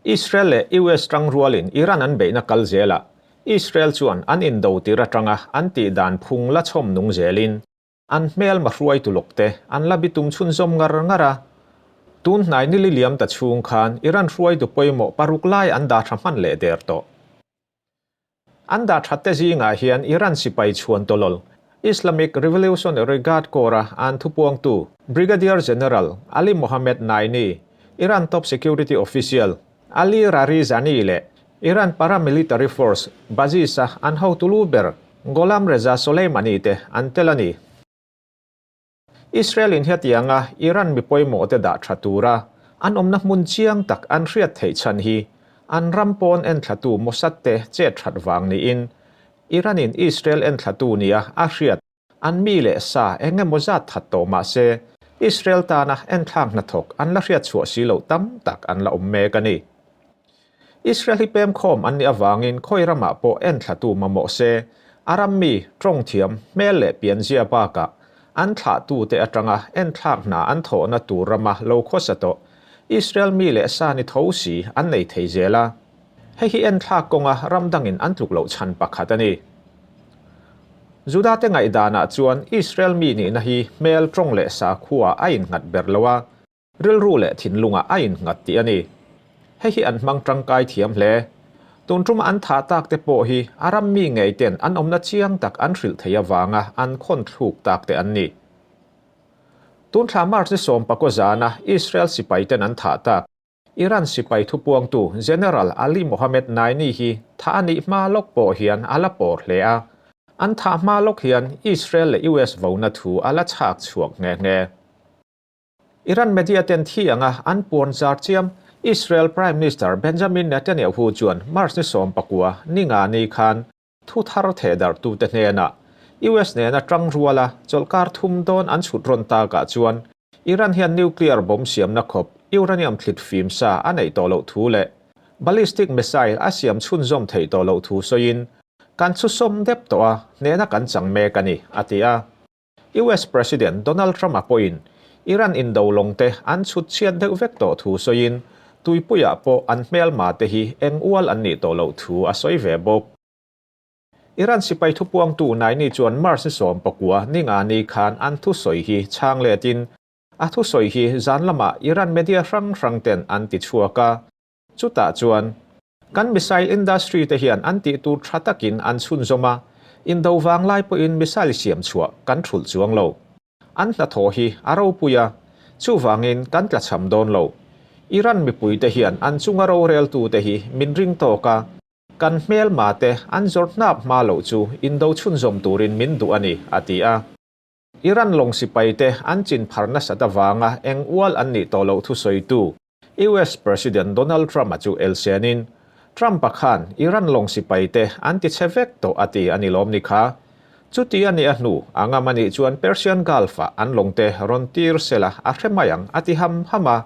Israel leh US tangrualin Iran an beihna kal zelah Israel chuan an indo tir atanga an tih dan phung la chhawm nung zelin an hmelma hruaitu lawkte an la bitum chhunzawm ngar ngar a. Tun hnai nili liam ta chhung khan Iran hruaitu pawimawh paruk lai an dah tha hman leh der tawh. An dah that te zingah hian Iran sipai chhuan tawlawl, Islamic Revolutionary Guard Corps-a an thupuangtu Brigadier General Ali Mohammed Naini, Iran top security official Ali Larijani leh Iran paramilitary force Basij-a an hotu lu ber Gholam Reza Soleimani te an tel a ni. Israel-in hetianga Iran mi pawimawhte dah tha tura an awmna hmun chiang tak an hriat theih chhan hi an ram pawn enthlatu Mossad te chet that vang niin Iran-in Israel enthlatu nia a hriat an mi leh sa eng emaw zat that tawh mah se Israel tana enthlak hnathawk an la hriat chhuah si loh tam tak an la awm mek a ni. Israel hi pem khawm an nih avangin khawi ramah pawh enthlatu mamawh se, a ram mi, tawng thiam, hmel leh pianzia bakah an thlahtute atanga enthlak hna an thawhna tur rama lo khawsa tawh Israel mi leh sa ni tho si an nei thei zel a. Hei hi enthlak kawnga ram dangin an tluk loh chhan pakhat a ni. Judate ngaihdanah chuan Israel mi nihna hi hmel, tawng leh sakhua a innghat ber lo a, Rilru leh thinlungah a innghat tih a ni. Hei hi an hmang tangkai thiam hle. Tun tuma an thah tak te pawh hi a ram mi ngei ten an awmna chiang tak an hrilh thei avanga an khawn thluk tak te an ni. Tun thla March ni sawmpakaw zana Israel sipai ten an thah tak Iran sipai thupuangtu General Ali Mohammed Naini hi thah a nih hma lawk pawh hian a la pawr hle a. An thah hma lawk hian Israel leh US vona thu a la chhak chhuak nghe nghe. Iran media ten thi anga an puan zar chiam Israel Prime Minister Benjamin Netanyahu chuan March ni 19 ni nga ni khan thu thar thehdarhtute hnenah US nena tang ruala chawlhkar thum dawn an chhut rawn takah chuan Iran hian nuclear bomb siamna khawp uranium thlit fim sa a neih tawh loh thu leh ballistic missile a siam chhunzawm theih tawh loh thu sawiin kan chhusawm dep tawh a hnena kan chang mek a ni, a ti a. US President Donald Trump-a pawhin Iran indo lawngte an chhut chhiat deuh vek tawh thu sawiin tuipuiah pawh an hmelma te hi eng ual an nih tawh loh thu a sawi ve bawk. Iran sipai thupuangtu Naini chuan March ni 19 ni nga ni khan an thusawi hi chhang letin a thusawi hi zan lamah Iran media hrang hrang ten an ti chhuak a, Chutah chuan, kan missile industry te hian an tih tur tha takin an chhunzawm a, indo vang lai pawhin missile siam chhuah kan thulh chuang lo. An hnathawh hi a ropui a, chuvangin kan tlachham dawn lo. Iran mipuite hian an chunga roreltute hi min ring tawk a, kan hmelma te an zawrh hnap hma loh chu indo chhunzawm turin min duh a ni, a ti a. Iran lawng sipaite an chin phar nasat avanga eng ual an nih tawh loh thusawitu US President Donald Trump-a chu elsenin, Trump-a khan Iran lawng sipaite an ti chhe vek tawh a ti a ni lawm ni kha. Chuti a nih a hnu, a ngam a nih chuan Persian Gulf-ah an lawngte rawn tir sela a hre mai ang a ti ham ham a.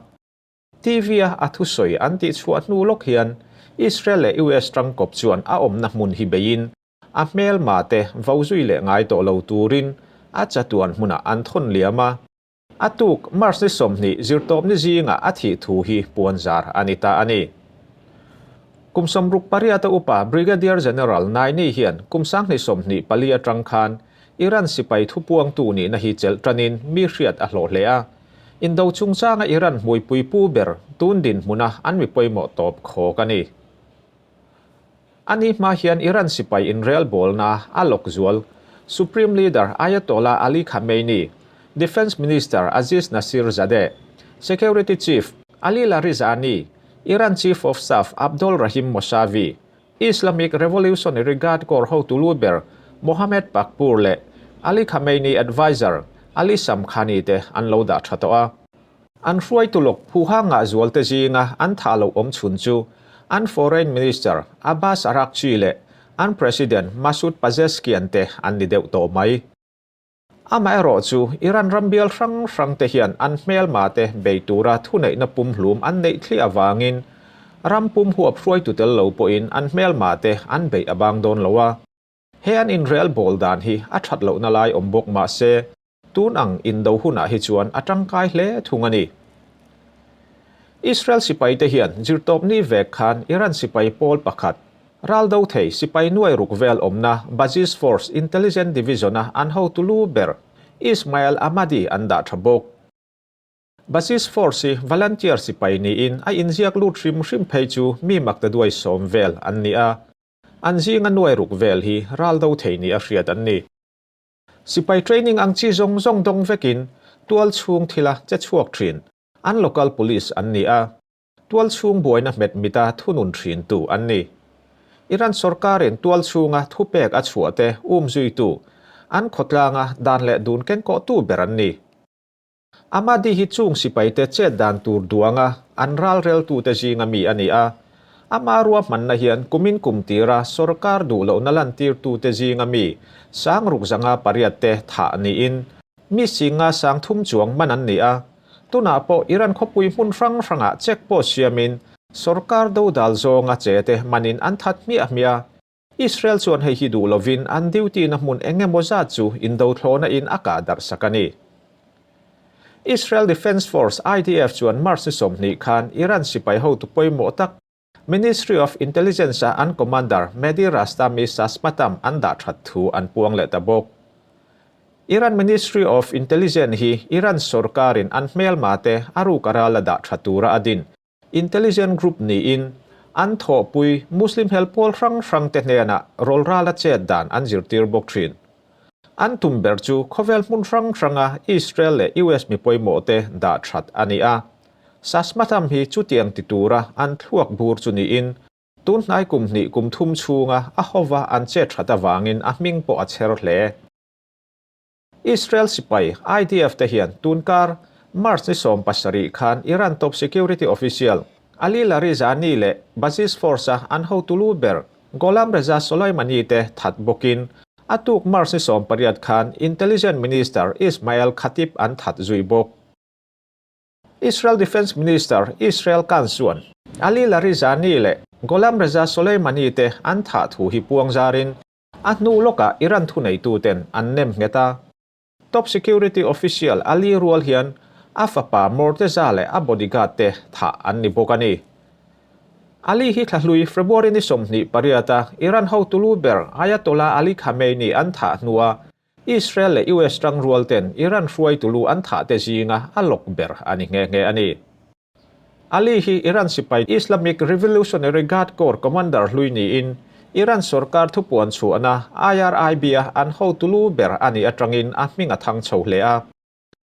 TV-a a thusawi an tihchhuah hnu lawk hian Israel leh US tangkawp chuan a awmna hmun hi beiin a hmelma te vo zui leh ngai tawh lo turin a chatuan hmunah an thawn liam a. A tuk March ni 20 zirtawpni zingah a thih thu hi puanzar a ni ta a ni. Kum 68 a upa Brigadier General Naini hian kum 2024 atang khan Iran sipai thupuangtu nihna hi chelh tanin mi hriat a hlawh hle a. Indo chungchanga Iran hmuipui pu ber tun dinhmuna an mi pawimawh tawp khawk a ni. A ni hma hian Iran sipai inrelbawlna a lawk zual. Supreme Leader Ayatollah Ali Khamenei, Defence Minister Aziz Nasirzadeh, Security Chief Ali Larijani, Iran Chief of Staff Abdolrahim Mousavi, Islamic Revolutionary Guard Corps hotu lu ber Mohammad Pakpour leh Ali Khamenei adviser Ali Shamkhani te an lo dah tha tawh a. An hruaitu lawk phuha ngah zualte zinga an thah loh awm chhun chu an Foreign Minister Abbas Araghchi leh an President Masoud Pezeshkian te an ni deuh tawh mai. Amaherawh chu Iran ram bial hrang hrang te hian an hmelma te bei tura thuneihna pumhlum an neih thliah avangin ram pum huap hruaitu tel lo pawhin an hmelma te an beih a bang dawn lo a. He an inrel bawl dan hi a that lohna lai awm bawk mah se Tun ang indo hunah hi chuan a tangkai hle thung a ni. Israel sipaite hian zirtawpni vek khan Iran sipai pawl pakhat, ral do thei sipai nuai ruk vel awmna Basij Force Intelligence Division-a an hotu lu ber Ismail Ahmadi an dah tha bawk. Basij Force hi volunteer sipai niin a inziak lut hrim hrim phei chu mi maktaduai sawm vel an ni a, an zinga nuai ruk vel hi ral do thei ni a hriat an ni. Sipai training ang chi zawng zawng dawng vekin tual chhung thila che chhuak thin an local police an ni a, tual chhung buaina hmet mita thunun thintu an ni. Iran sorkarin tual chhunga thupek a chhuah te umzuitu an khawtlanga dan leh dun kengkawhtu ber an ni. Ahmadi hi chung sipaite chet dan tur duanga an ralreltute zinga mi a ni a, ama ruahmanna hian kumin kum tira sorkar duh lohna lantirtute zinga mi sang ruk zanga pariat te thah niin mi singa sang thum chuang man an ni a. Tunah pawh Iran khawpui hmun hrang hrangah check post siamin sorkar dodal zawnga che te manin an that hmiah hmiah a. Israel chuan hei hi duh lovin an duty-na hmun eng emaw zat chu indothlawhna in a kah darh sak a ni. Israel Defense Force, IDF, chuan March ni 20 khan Iran sipai hotu pawimawh tak Ministry of Intelligence-a an commander Mehdi Rastami Sasmatam an dah that thu an puang leh ta bawk. Iran Ministry of Intelligence hi Iran sorkarin an hmelma te a ruk a ral a dah tha tura a din Intelligence Group niin an thawhpui Muslim hel pawl hrang hrang te hnenah rawlrala chet dan an zirtir bawk thin. An tum ber chu khawvel hmun hrang hranga Israel leh US mi pawimawh te dah that a ni a. Sasmatham hi chutiang ti tura an thluak bur chu niin tun hnai kum hnih kum thum chhunga a hova an chet that avangin a hming pawh a chher hle. Israel sipai, IDF, te hian tunkar March ni 17 khan Iran top security official Ali Larijani leh Basij Force-a an hotu lu ber Gholam Reza Soleimani te that bawkin a tuk March ni 18 khan Intelligence Minister Ismail Khatib an that zui bawk. Israel Defence Minister Israel Katz chuan Ali Larijani leh Gholam Reza Soleimani te an thah thu hi puang zarin A hnu lawkah Iran thuneituten an nem nghet a. Top security official Ali rual hian a fapa Morteza leh a bodyguard te thah an ni bawk a ni. Ali hi thlahlui February ni 28 a Iran hotu lu ber Ayatollah Ali Khamenei an thah hnua Israel leh US tangrual ten Iran hruaitu lu an thah te zinga a lawk ber a ni nghe nghe a ni. Ali hi Iran sipai Islamic Revolutionary Guard Corps commander hlui niin Iran sorkar thupuan chhuahna IRIB-a an hotu lu ber a nih atangin a hming a thang chho hle a.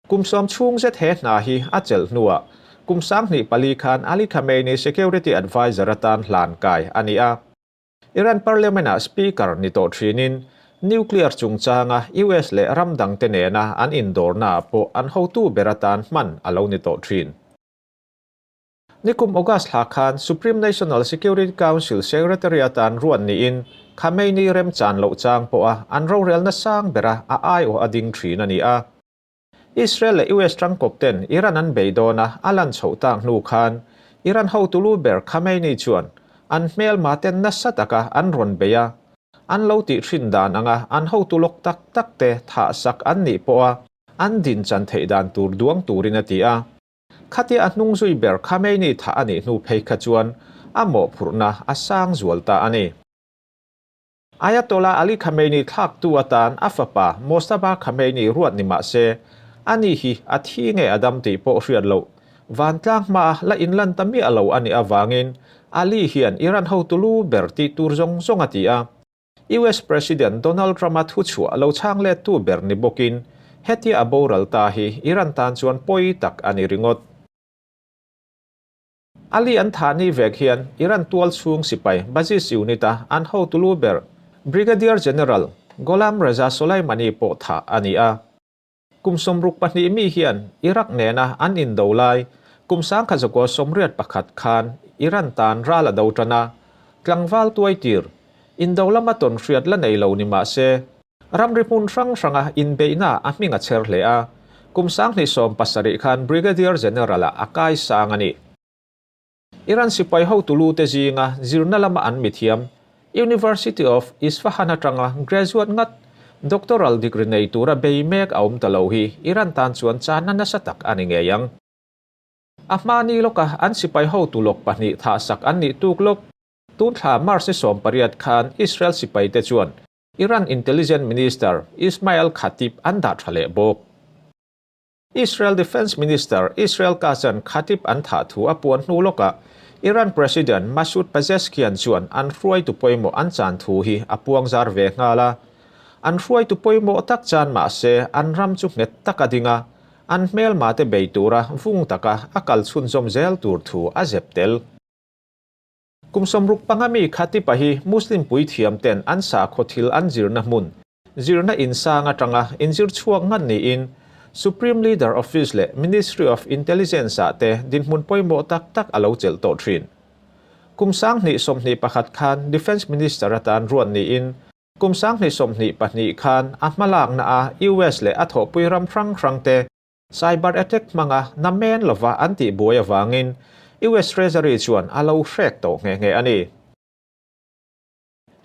Kum sawm chhung zet he hna hi a chelh hnuah kum 2004 khan Ali Khamenei security adviser atan hlan kai a ni a. Iran Parliament-ah Speaker ni tawh thinin nuclear chungchanga US leh ram dangte nena an indawrnaah pawh an hotu ber atan hman a lo ni tawh thin. Nikum August thla khan Supreme National Security Council Secretary atan ruat niin Khamenei remchan loh chang pawha an rorelna sang bera a aiawh a ding thin a ni a. Israel leh US tangkawp ten Iran an bei dawn a, a lan chhoh tak hnu khan Iran hotu lu ber Khamenei chuan an hmelma ten nasa taka an rawn bei a, an lo tih hrin dan anga an hotu lawk tak tak te thah sak an nih pawha an din chan theih dan tur duang turin a ti a. Khatia a hnung zui ber Khamenei thah a nih hnu phei kha chuan a mawhphurhna a sang zual ta a ni. Ayatollah Ali Khamenei thlaktu atan a fapa Mojtaba Khamenei ruat ni mah se, ani hi a thi nge a dam tih pawh hriat loh. Vantlang hmaa la inlan ta miah lo a nih avangin Ali hian Iran hotu lu ber tih tur zawng zawng a ti a. US President Donald Trump-a thuchhuah lo chhang lettu ber ni bawkin hetia a boral ta hi Iran tan chuan pawi tak a ni ringawt. Ali an thah ni vek hian Iran tual chhung sipai Basij unit-a an hotu lu ber Brigadier General Gholam Reza Soleimani pawh thah a ni a. Kum 62 mi hian Iraq nena an indo lai kum 1981 khan Iran tan ral a do tan a, tlangval tuai tir indo lama tawn hriat la nei lo ni mah se ramri hmun hrang hranga inbeihna a hming a chher hle a, kum 2017 khan Brigadier General-ah a kai sang a ni. Iran sipai hotu lu te zinga zirna lama an mithiam, University of Isfahan atanga graduate ngat, doctoral degree nei tura bei mek a awm ta lo hi Iran tan chuan chana nasa tak a ni ngei ang. A hma ni lawka an sipai hotu lawk pahnih thahsak an nih tuk lawk. Tun thla March ni 18 khan Israel sipaite chuan Iran Intelligence Minister Ismail Khatib an dah tha leh bawk. Israel Defence Minister Israel Katz-a'n Khatib an thah thu a puan hnu lawkah Iran President Masoud Pezeshkian chuan an hruaitu pawimawh an chan thu hi a puang zar ve nghal a. An hruaitu pawimawh tak chan mah se an ram chu nghet tak a ding a, an hmelmate bei tura vung taka a kal chhunzawm zel tur thu a zep tel. Kum 65 mi Khatipa hi Muslim puithiam ten an sakhaw thil an zirna hmun, zirna insang atanga inzir chhuak ngat niin Supreme Leader Office leh Ministry of Intelligence ah te dinhmun pawimawh tak tak a lo chelh tawh thin. Kum 2021 khan Defence Minister atan ruat niin kum 2022 khan a hmalakna a US leh a thawhpui ram hrang hrang te Cyber attack hmanga namen lova an tih buai avangin US Treasury chuan a lo hrek tawh nghe nghe a ni.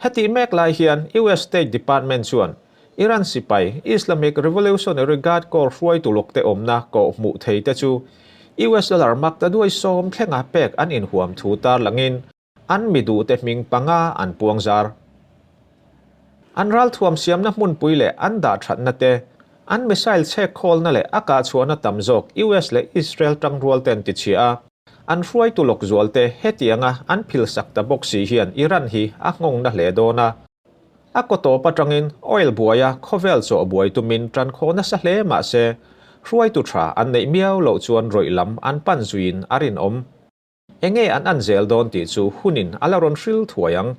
Hetih mek lai hian US State Department chuan Iran sipai Islamic Revolutionary Guard Corps hruaitu lawkte awmna kawh hmuh thei te chu US dollar maktaduai sawm thlenga pek an inhuam thu tarlangin An mi duhte hming panga an puang zar. An ralthuam siamna hmunpui leh an dah thatna te, an missile chhek khawlna leh a kahchhuahna tam zawk US leh Israel tangrual ten tichhia a, an hruaitu lawk zualte hetianga an philsak ta bawk si hian Iran hi a nghawng na hle dawn a. A kaw tawp atangin oil buaia khawvel chawh buai tumin tan khawh nasa hle mah se, hruaitu tha an neih miau loh chuan rawih lam an pan zuiin a rinawm. Enge an an zel dawn tih chu hunin a la rawn hril thuai ang.